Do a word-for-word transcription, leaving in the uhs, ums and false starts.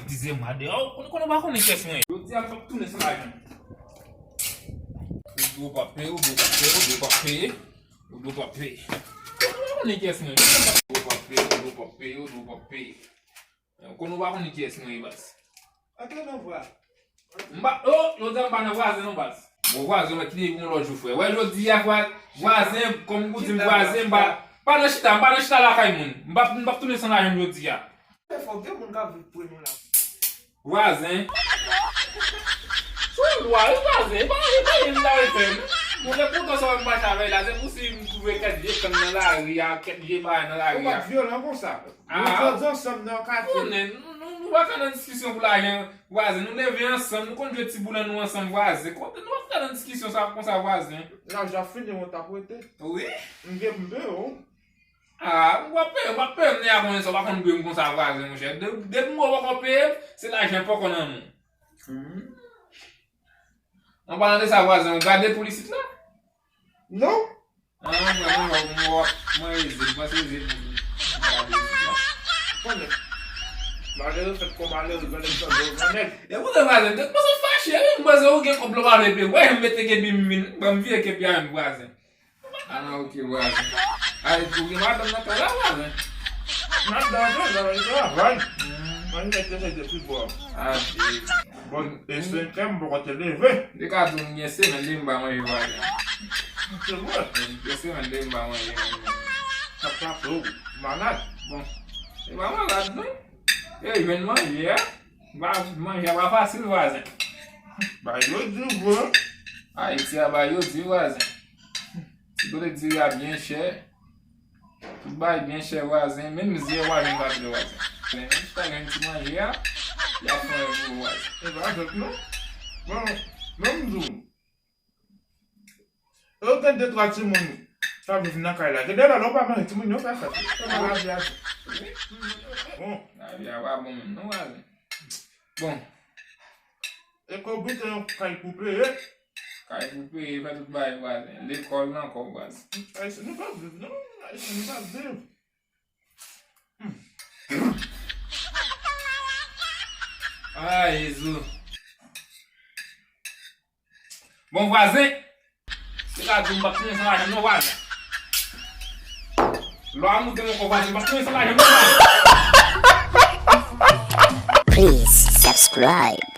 Dizyèm mwa deyò, ou konnen, konnen ou pa konnen kiyès mwen ye. Jodi a, m p ap tounen san lajan. Ou di w p ap peye, ou di w p ap peye, ou di w p ap peye, ou di w p ap peye. Ou pa konnen kiyès mwen ye. Ou di w p ap peye, ou di w p ap peye, ou di w p ap peye. Ou konnen ou pa konnen kiyès mwen ye, baz. Antre nan vwa. M pa, oh, jodi a m pa nan vwazen non, baz. Bon, vwazen, mwen kite yon lòt jou, frè. Wè, jodi a, vwa-, vwazen, kòm ou di m, vwazen, m pa, pa nan chita, m pa nan chita lakay moun. M p ap, m p ap tounen san lajan jodi a. Fè fò gen moun k ap viv pre nou la. Vwazen. Sou lwa, wi, vwazen. E pa, e pa anyen m ta refè, non. Bon, lè poutan sa m mache avè l la, se pou si m twouve kèk vye kann nan lari a, kèk vye bagay nan lari a. Ou pa t vyolan konsa. Ah. Nou grandi ansanm nan katye. Konnen, nou, nou, nou pa ka nan diskisyon pou lajan, vwazen. Nou leve ansanm, nou konn jwe ti boul an nou ansanm, vwazen. Konnen, nou pa ka nan diskisyon sa konsa, vwazen. Lajan fini, ou t ap rete. Wi. M gen m peye w. Ah, ou pa peye, ou pa peye m, nèg a konnen sa, ou pa konn peye m konsa, vwazen, monchè. De-, depi m wè ou poko peye m, se lajan poko nan men w. Hmm. An palan de sa, vwazen, ou gade poul isit la? Non. Ah, mwen, mwen, mwen, mwen, mwen eze, m panse eze pou ou. Ou gade isit la. Konnen. Malere fèt kon malere, gade m sanble yon gran nèg. E koute, vwazen, m te panse w fache, wi, m panse ou gen kòb la w pa vle peye. Wè, m mete kepi m vin, ban m vire kepi a menm, vwazen. Ah, ok, vwazen. A, ou gen madanm nan kay la, vwazen? Madanm nan, nan travay. Hmm. Mwen mèt te fè depi bò. Ah, bon, e senk è m poko te leve. Li ka di w m gen semèn depi m pa manje, vwazen. Se vre. Gen semèn depi m pa manje, vwazen. Sa frape w, malad. Bon, se pa malad, non. E jwenn manje a. Ba, manje a pa fasil, vwazen. Ba, yo di w, bro. Ayiti a, ba, yo di, vwazen. Ti kote diri a byen chè. Tout bagay byen chè, vwazen. Menm zye, vwazen, pa vle, vwazen. Men, menm si ta gen ti manje a, y ap fè yon jou, vwazen. E pa jwèt, non. Bon, menm jou. Yo gen de twa timoun k ap viv nan kay la. Gen de lè, lè w pa manje, timoun yo fè fèt. Kòman lavi a di? Bon. Lavi a pa bon menm, non, vwazen. Bon. E ke w biten yon kay pou peye. Kay pou peye, fè tout bagay, vwazen. Lekòl nan kò, vwazen. Ayisyen, nou p ap viv, non. Ayisyen, nou p ap viv. Hmm. Ah, Jezi. Bon, vwazen, se ka di m p ap tounen san lajan non, vwazen. Lò a moute mon kò, vwazen, m p ap tounen san lajan non, vwazen. Please subscribe.